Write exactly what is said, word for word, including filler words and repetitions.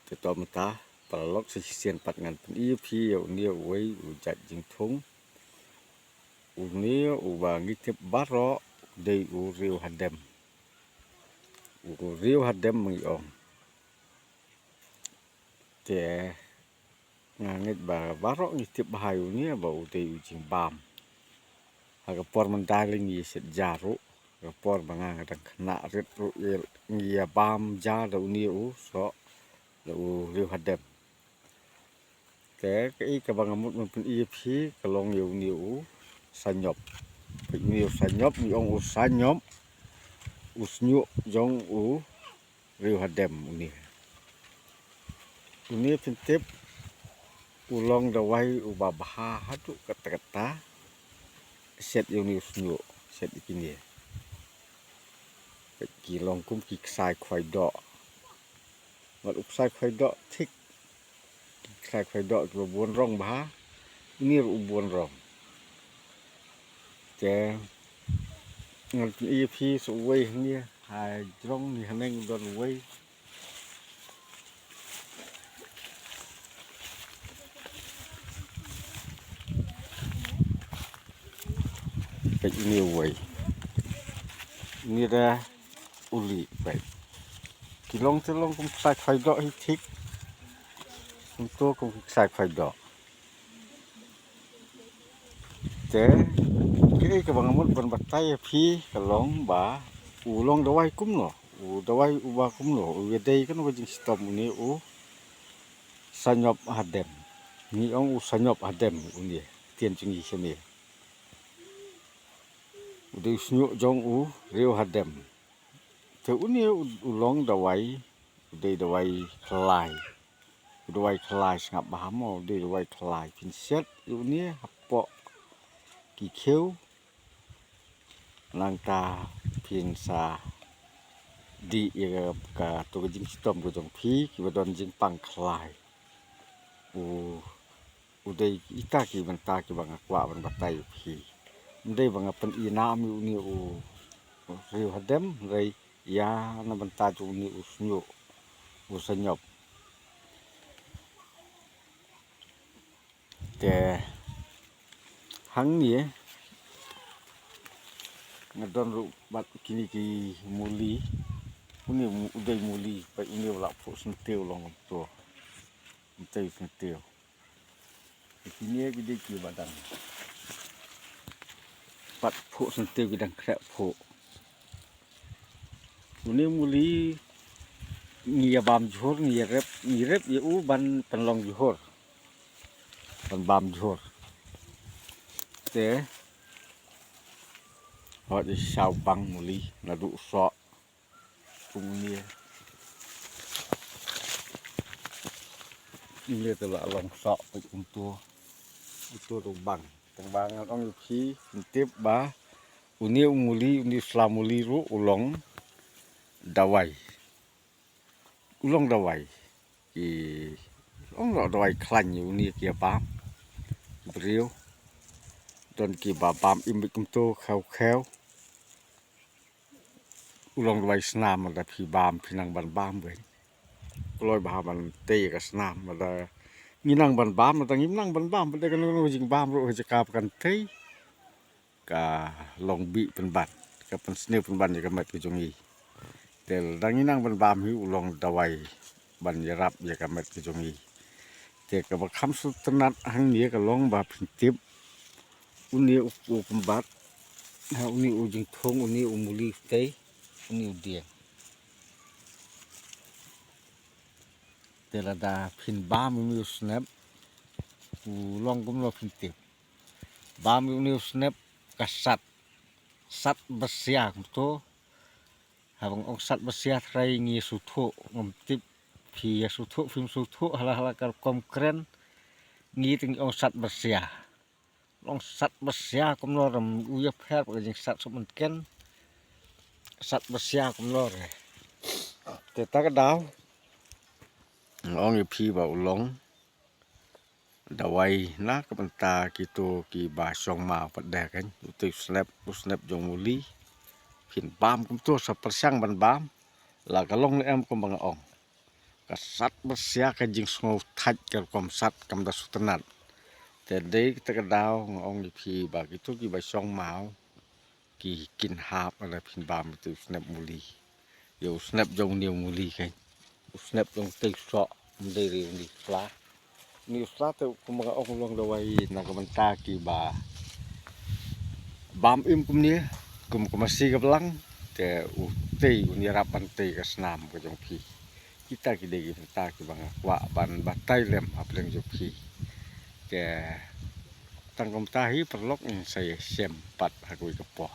Te to mynta, paralok, sa shisien pat ngan pyni ïa phi ïa une uwei u jait jingthung. Une uba ngi tip baroh u dei u riew hadem. U riew hadem ma ngi ong. Te nga ngeit ba baroh ngi tip bha ïa une ba u dei u jingbam. Ha ka por mynta lei ngi shet ja ruh, ha ka por ba nga nga dang khynnah rit ruh ïa ngi ïa bam ja da une u soh, da u riew hadem. Te kaei kaba nga mut ban pyni ïa phi ka long ïa une u sanyop. Peit une u sanyop, ngi ong u sanyop, u shñiuh jong u riew hadem une. Une phin tip u long dawai uba bha haduh katta katta. Shet ïa une u shñiuh, shet ïa kine. Peit ki long kum ki ksai khwai doh. Wat u ksai khwai doh thik. Ki ksai khwai doh kiba bun rong bha. Une ruh u bun rong. Te ngan pyni ïa phi sa uwei hangne. Ha jrong ne haneng don uwei. Peit une uwei. Une da u lieh, peit. Ki long te long kum ksai khwai doh hi thik. Kumto kum ksai khwai doh. Te kaei kaba nga mut ban batai ïa phi ka long ba u long dawai kumno, u dawai uba kumno, u ïadei kano ka jingshitom une u sanyop hadem. Ngi ong u sanyop hadem une, ktien jong ngi shane. U dei u shñiuh jong u riew hadem. Te une u, u long dawai, u dei dawai khlai. U dawai khlai, sngap bha mo, u dei dawai khlai. Phin shet ïa une hapoh ki khiew. Nangta phin sa dih ïa ka, kato ka jingshitom ka jong phi kiba don jingpang khlai. U, u dei kita ki bynta kiba nga kwah ban batai ïa phi. Ym dei ba nga pyni nam ïa une u riew hadem, hynrei ïa na bynta jong une u shñiuh, u sanyop. Te hangne nga don ruh bad kine ki muli. Une u dei muli, peit une u la phuh syntiew long kumto. Syntiew, syntiew. Kine ki dei kiba dang pat phuh syntiew, ki dang khreh phuh. Une muli ngi ïa bam jhur, ngi ïa rep, ngi rep ïa u ban pynlong jhur. Ban bam jhur. Te hot i shaw bang muli naduh soh. Kum une. Une te la long soh peit kumto. Uto to bang. Tang ba ngan ong ïa phi, phin tip ba une u muli, une u sla muli ruh u long dawai. U long dawai. Ki ong long dawai khlaiñ ïa une ki ïa bam. Ki briew. Don kiba bam im beit kumto khew khew. U long dawai snam, lada phi bam phi nang ban bam wei. Kloi bha ban tei ka snam, lada ngi nang ban bam, lada ngim nang ban bam, lada kano kano jingbam ruh ha jaka ba kan tei, ka long bih pynban, ka pynsniew pynban ïa ka met ka jong ngi. Te lada ngi nang ban bam hi u long dawai ban ïarap ïa ka met ka jong ngi. Te kaba kham sngewtynnat hangne ka long ba phin tip une u, u kymbat, ha une u jingthung, une u muli tei, une u dieng. Te lada phin bam une u snep, u long kumno phin tip. Bam une u snep ka sat. Sat basia kumto. Haba nga ong sat basia trai ngi sngewthuh, ngam tip phi ïa sngewthuh phim sngewthuh, hala hala ka rukom kren. Ngi te ngi ong sat basia. Long sat basia kumno, ram u ïapher ka jingsat suk mynken. Sat basia kumno re. Te ta ka daw nga ong ïa phi ba u long dawai na ka bynta kito kiba shong maw pat de kan. Uto u snep, u snep jong muli. Phin bam kumto sa pyrshang ban bam. La ka long ne em kumba nga ong. Ka sat ba sia ka jingsngew thait ka rukom sat kam da sngewtynnat. Te dei kata ka daw nga ong ïa phi ba kito kiba shong maw ki kin hap lada phin bam ïa u snep muli. Ïa u snep jong une u muli kein. U snep jong utei u soh, ym dei re une u sla. Une u sla te kumba nga ong long dawai na ka bynta kiba bam im kumne, kum ka masi ka blang, te utei un ïarap ban tei ka snam ka jong phi. Kita ki dei ki bynta kiba nga kwah ban batai lem ha pdeng jong phi. Te tang kumta hi paralok, ngin sa ïashem pat ha kawei ka por.